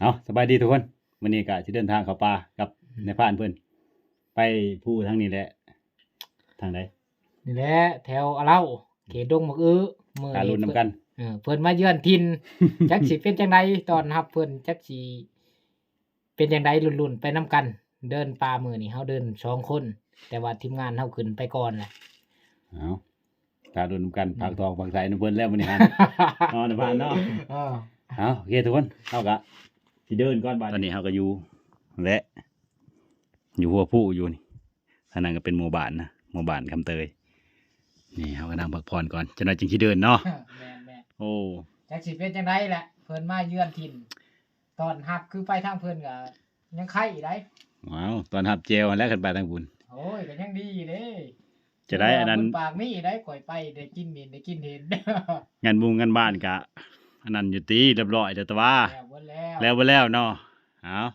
ເອົາ ສະບາຍດີທຸກຄົນ. ມື້ນີ້ກະຊິເດີນທາງເຂົ້າປ່າກັບ ອືມ ນາຍພານເພິ່ນ ໄປພູທາງນີ້ແຫຼະ. ທາງໃດ? ນີ້ແຫຼະ ແຖວອາເລົາ ເຂດດົງໝາກອຶ. ມື້ນີ້ ຕາລຸ້ນນຳກັນ ເອີ ເພິ່ນມາເຢືອນຖິ່ນ ຈັກຊິເປັນຈັ່ງໃດ ຕ້ອນຮັບເພິ່ນ ຈັກຊິເປັນຈັ່ງໃດ ລຸ້ນໆໄປນຳກັນ. ເດີນປ່າມື້ນີ້ເຮົາເດີນສອງຄົນ ແຕ່ວ່າທີມງານເຮົາຂຶ້ນໄປກ່ອນແຫຼະ. ເອົາ ຖ້າລຸ້ນນຳກັນ ອືມ ຝາກທ້ອງຝາກໄສ້ນຳເພິ່ນແລ້ວມື້ນີ້ຫັ້ນ ເນາະ ນາຍພານເນາະ. ເອີ ເອົາ ໂອເຄທຸກຄົນ ເຮົາກະຊິເດີນກ່ອນບາດ. ຕອນນີ້ເຮົາກະຢູ່ແຫຼະ ຢູ່ຫົວພູຢູ່ນີ້. ອັນນັ້ນກະເປັນໝູ່ບ້ານນະ ໝູ່ບ້ານຄຳເຕີຍ. ນີ້ເຮົາກະນັ່ງພັກຜ່ອນກ່ອນ ຈັກໜ້ອຍຈຶ່ງຊິເດີນເນາະ. ແມ່ນໆ ໂອ້ ຈັກຊິເປັນຈັ່ງໃດແຫຼະ ເພິ່ນມາເຢືອນຖິ່ນ. ຕ້ອນຮັບຄືໄປທາງເພິ່ນກະຍັງໄຄຢູ່ໃດ. ວ້າວ ຕ້ອນຮັບແຈ່ວຫັ້ນແຫຼະ ຄັນໄປທາງພຸ້ນ. ໂອ້ຍ ກະຍັງດີເດ້. ຈະໄດ້ອັນນັ້ນ ເພິ່ນປາກມີໄດ ຂ້ອຍໄປໄດ້ກິນເໝັນໄດ້ກິນເຫັນ. ງານບຸງງານບ້ານກະອັນນັ້ນຢູ່ຕິ ລຽບຮ້ອຍແລ້ວ ແຕ່ວ່າ ແລ້ວເບິດແລ້ວ ແລ້ວເບິດແລ້ວເນາະ. ເອົາ